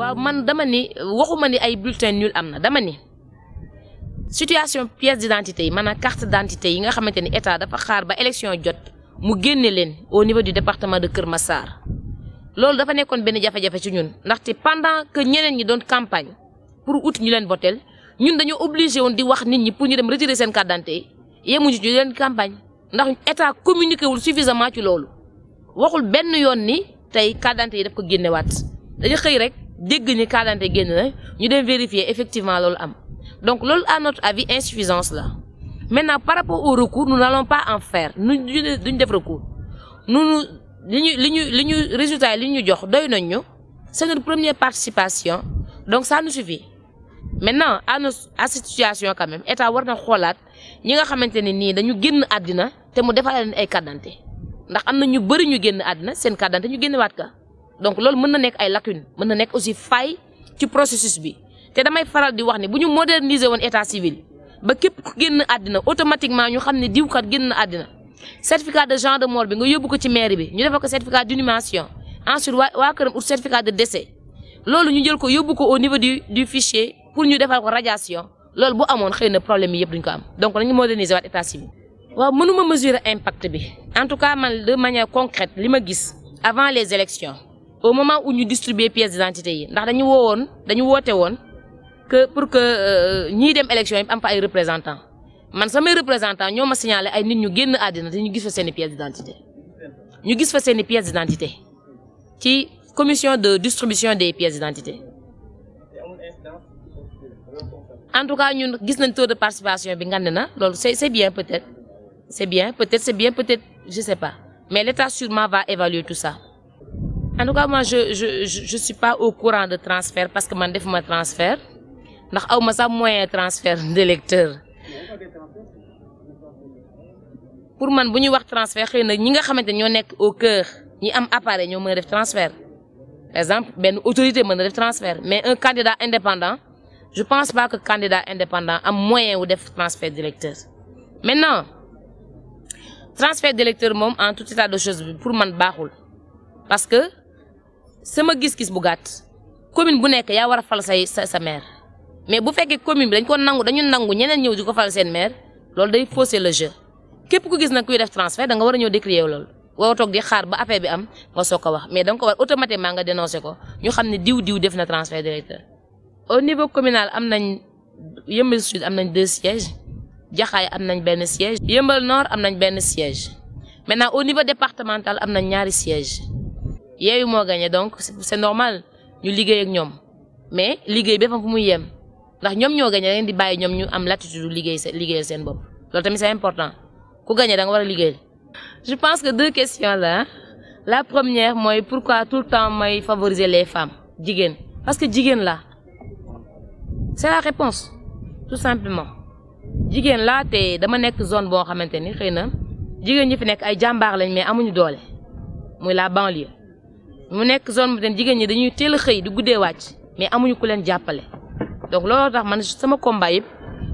waaw man dama ni waxuma ni ay bulletin nul am na dama ni situation pièce d'identité yi maanaam carte d'identité yi nga xamante ni état dafa xaar ba élection jot mu génne leen au niveau du département de Kër Massar loolu dafa nekkoon benn jafe-jafe ci ñun ndaxte pendant que ñeneen ñi doon campagne pour ut ñu leen votel ñun dañoo obligé woon di wax nit ñi pour ñu dem retirer seen carte d'identité yemuñu ci leen campagne ndax état communiqué wul suffisamment ci loolu waxul benn yoon ni tey carte d'identité yi daf ko génnewaat dañu xëy rek dégg ni carte d'identité génn na ñu dem vérifier effectivement loolu am donc loolu à notre avis insuffisance la maintenant par rapport au recours nous n'allons pas en faire duñ def recours nous li ñu résultat yi li ñu jox doy nañ ñu c'est notre première participation donc ça nous suffit maintenant à cette situation quand même état war na xoolaat ñi nga xamante ne nii dañu génn àddina te mu defal leen ay carte d'identité ndax am na ñu bëri ñu génn àddina seen carte d'identité ñu génnewaat ka donc loolu mën na nekk ay lacunes mën na nekk aussi faille ci processus bi te damay faral di wax ne bu ñu moderniser woon état civil ba képp ku génn àddina automatiquement ñu xam ne diwkat génn àddina certificat de genre de mort bi nga yóbbu ko ci mairie bi ñu defal ko certificat d'inhumation ensuite waa këram ut certificat de décès loolu ñu jël ko yóbbu ko au niveau du fichier pour ñu defal ko radiation loolu bu amoon xëy na problème yi yëpp duñ ko am donc nañu moderniser waat état civil. waaw mënuma mesurer impact bi en tout cas man de manière concrète li ma gis avant les élections au moment où ñu distribuer pièces d'identité yi ndax dañu woote woon que pour que ñiy dem élection yi am fa ay représentants man samay représentants ñoo ma signalé ay nit ñu génn àddina te ñu gis fa seen i pièces d'identité ñu gis fa seen i pièces d'identité ci commission de distribution des pièces d'identité en tout cas ñun gis nañ taux de participation bi ngand na loolu c'est bien peut-être je sais pas mais l'État sûrement va évaluer tout ça en tout cas moi je suis pas au courant de transfert parce que man defuma transfert ndax aw ma sax moyen transfert d'électeur pour man bu ñuy wax transfert xëy na ñi nga xamante ñoo nekk au cœur ñi am appareil ñoo mën a def transfert par exemple benn autorité mën na def transfert mais un candidat indépendant je pense pas que candidat indépendant am moyen wu def transfert d'électeur maintenant transfert d'électeur moom en tout état de choses bi pour man baaxul parce que sama gis-gis bu gàtt commune bu nekk yaa war a fal sa maire mais bu fekkee commune bi dañu nangu ñeneen ñëw di ko fal seen maire loolu day fausser le jeu képp ku gis nag kuy def transfert da nga war a ñëw décrier loolu waroo toog di xaar ba affaire bi am nga soog ko wax mais da nga ko war automatiquement nga dénoncer ko ñu xam ne diw def na transfert d'électeur au niveau communal am nañ Yeumbeul Sud am nañ 2 sièges Jaxaay am nañ benn siège Yeumbeul Nord am nañ benn siège maintenant au niveau départemental am nañ 2 sièges Yewwi moo gagné donc c'est normal ñu liggéey ak ñoom mais liggéey bi fa fu muy yem ndax ñoom ñoo gagné da ngeen di bàyyi ñoom ñu am latitude liggéeyal seen bopp loolu tamit c'est important ku gagné da nga war a liggéeyal. Je pense que 2 questions là la première mooy pourquoi tout le temps may favoriser les femmes jigéen parce que jigéen la c'est la réponse tout simplement jigéen laa te dama nekk zone boo xamante ni xëy na jigéen ñi fi nekk ay jàmbaar lañ mais amuñu doole muy la banlieue mu nekk zone bu ten jigéen ñi dañuy teel a xëy di guddee wàcc mais amuñu ku leen jàppale donc looloo tax man sama combat yëpp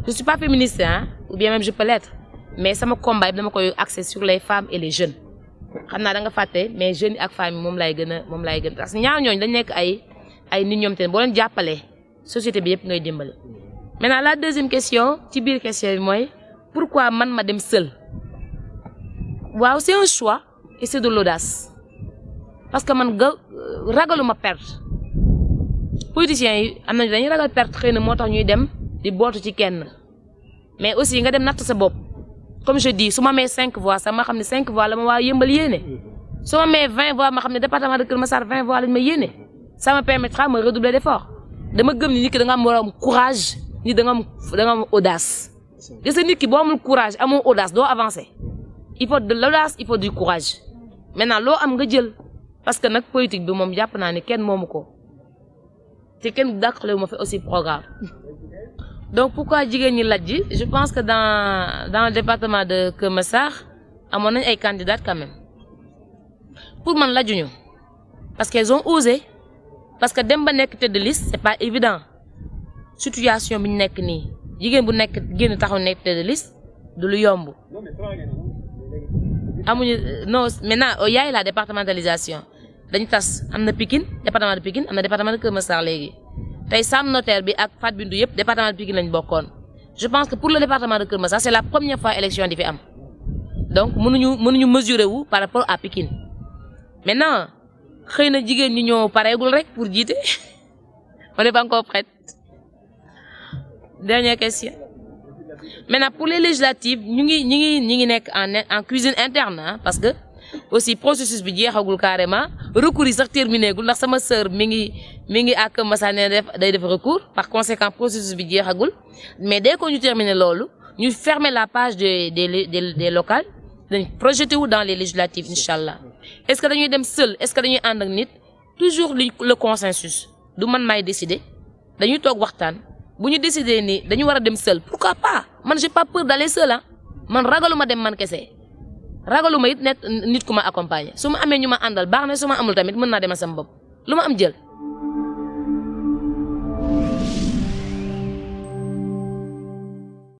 je suis pas féministe hein ou bien même je peux l'être mais sama combat yëpp dama koy axer sur les femmes et les jeunes xam naa da nga fàtte mais jeunes yi ak femmes yi moom laay gën a parce que ñaar ñooñu dañ nekk ay nit ñoom te boo leen jàppalee société bi yëpp ngay dimbale. maintenant la deuxième question ci biir question bi mooy pourquoi man ma dem seul waaw c'est un choix et c'est de l'audace parce que man ragaluma perte politiciens yi am nañu dañuy ragal perte xëy na moo tax ñuy dem di bootu ci kenn mais aussi nga dem natt sa bopp comme je dis su ma mee 5 voix sax ma xam ne 5 voix la ma waa Yeumbeul yéene su ma mee 20 voix ma xam ne département de Kër Massar 20 voix lañ ma yéene ça me permettra ma redoubler d'effort dama gëm ni nit ki da nga am courage nit da nga am audace gis nga nit ki boo amul courage amoo audace doo avancer il faut de l'audace il faut du courage maintenant loo am nga jël parce que nag politique bi moom jàpp naa ne kenn moomu ko te kenn dàqale wu ma fi aussi programme donc pourquoi jigéen ñi lajj je pense que dans le département de Kër Massar amoon nañ ay candidates quand même pour man lajjuñu parce qu'elles ont osé parce que dem ba nekk tête de liste c'est pas évident situation bi ñu nekk nii jigéen bu nekk génn taxaw nekk tête de liste du lu yomb amuñu non maintenant y a la départementalisation dañu tas am na Pikine département de Pikine am na département de Keur Massar léegi tey Sam Notaire bi ak Fat Bintou yëpp département de Pikine lañ bokkoon je pense que pour le département de Keur Massar c'est la première fois élection di fi am donc mënuñu mesurer wu par rapport à Pikine maintenant xëy na jigéen ñi ñoo pareegul rek pour jiite on n'est pas encore prête. Dernière question. Maintenant pour les législatives ñu ngi nekk en cuisine interne hein, parce que aussi processus bi jeexagul carrément recours yi sax terminé gul ndax sama sœur mi ngi ak Massa ne day def recours par conséquent processus bi jeexagul mais dès que ñu terminer loolu ñu fermer la page des locales dañ projeté wu dans les législatives inchallah est-ce que dañuy dem seul est-ce que dañuy ànd ak nit toujours le consensus du man maay décider dañuy toog waxtaan bu ñu décider ni dañu war a dem seul pourquoi pas man j'ai pas peur d'aller seul ah man ragaluma dem man kese ragaluma it nit ku ma accompagner su ma amee ñu ma àndal baax na su ma amul tamit mën naa demal sama bopp lu ma am jël.